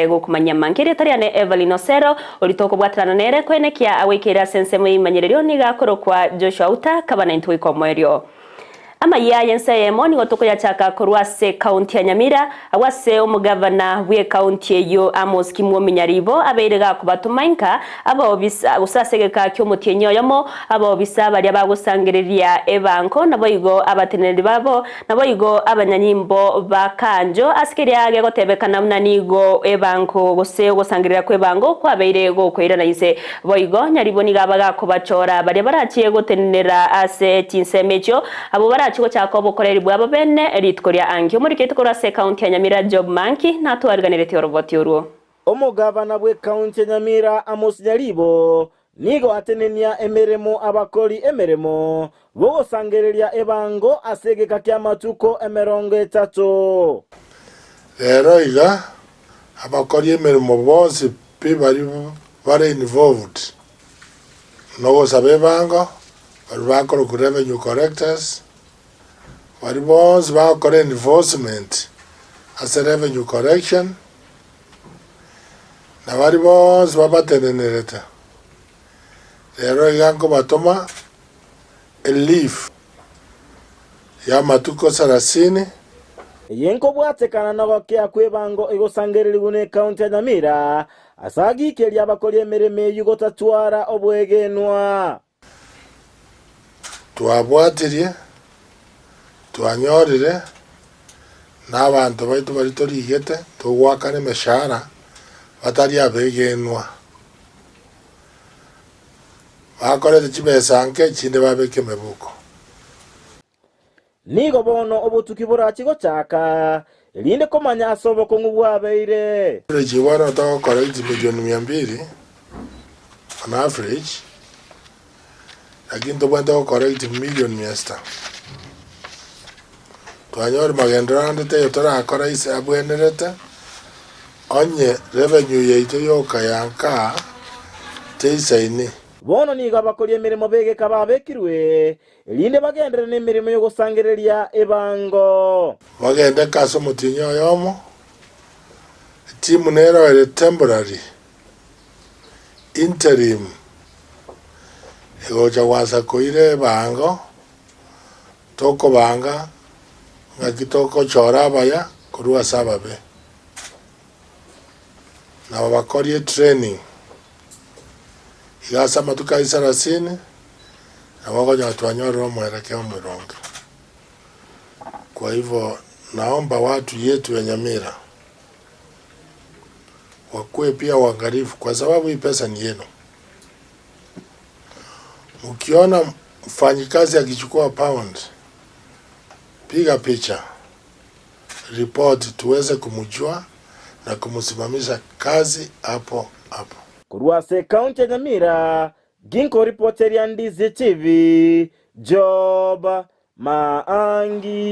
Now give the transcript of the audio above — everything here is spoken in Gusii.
Gokumanyia amange erieta riane Evelyn Osero, oria tokobwaterana nere koenekia agoikeire ase ensemo y'eimanyererio nigo akorokwa Joshua Uta, kaba naintwe goika omoerio. Amayia y'ense eyemo nigo tokoyachaka korwa ase ekaunti ya Nyamira, agwo ase omogavana bw'ekaunti eyio Amos Kimwomi Nyaribo abeire gakobatoma inka abaobisa gose ase egeka ki'omotienyi oyomo abaobisa baria bagosangereria ebango naboigo abateneneri babo Naboigo abanyanyimbo ba Kanjo ase keria gegotebekana buna nigo ebango gose ogosangerera kw'ebango kwabeire gokoirana inse. Boigo nyaribo nigo abagakobachora baria barachie gotenenera ase chinsemo echio, abwo barachie gochaka obokoreri bwabo bene rituko ria angi. Omoriketi korwa ase ekaunti ya Nyamira Job Manki natwariganeretie oroboti orwo. Omogavana bw'ekaunti ya Nyamira Amos Nyaribo Nigo atenenia emeremo abakori emeremo bogosangereria ebango ase egeka ki'amatuko 30. Rero iga abakori emeremo bonsi pi baria bare involved nogosaba ebango, baria bakorokwa revenue collectors, baria bonsi bagokora enforcement ase revenue collection, Na baria bonsi babatenenerete, rero iga nkobatoma elifu y'amatuko sarasini. Eye nkobwatekana nogokea kw'ebango egosangererigwe n'ekaunti ya Nyamira ase agikeria abakori emeremo eyio gotatwara obwegenwa. Twabwatirie, twanyorire, na abanto baito baria torigete togoakana emeshahara batari abegenwa. Bakorete chibesa nke chinde babeka emebuko. Nigo bono obotuki borache gochaka, erinde komanya ase obokong'u bwabeire. Average bono togokora chimilioni mia mbili on average, lakini tobwenerete gokora chimilioni mia sita. Twanyora magenderero ande taiyo torakora ase abwenerete, onye revenue yaito yoka ya nkaa teisaini. Bono nigo abakori emeremo b'egeka babekirwe, Erinde bagenderere nemeremo y'ogosangereria ebango. Bagende ase omotienyi oyomo, etimu nero ere temporary, interim, egocha gwansa koira ebango, tokobanga ng'aki togochora abaya korwa ase ababe. Nabo bakorie training. Iga ase amatuko a sarasini, nabo okonyora twanyorire omwerekeo omoronge. Kwa hivyo naomba watu yetu ya Nyamira wakuwe pia waangalifu kwa sababu hii pesa ni yenu. Mkiona mfanyikazi akichukua pound, piga picha, ripoti tuweze kumjua na kumsimamisha kazi hapo hapo. Korwa ase ekaunti ya Nyamira, ginkoripoteria Ndizi TV, Job Maangi.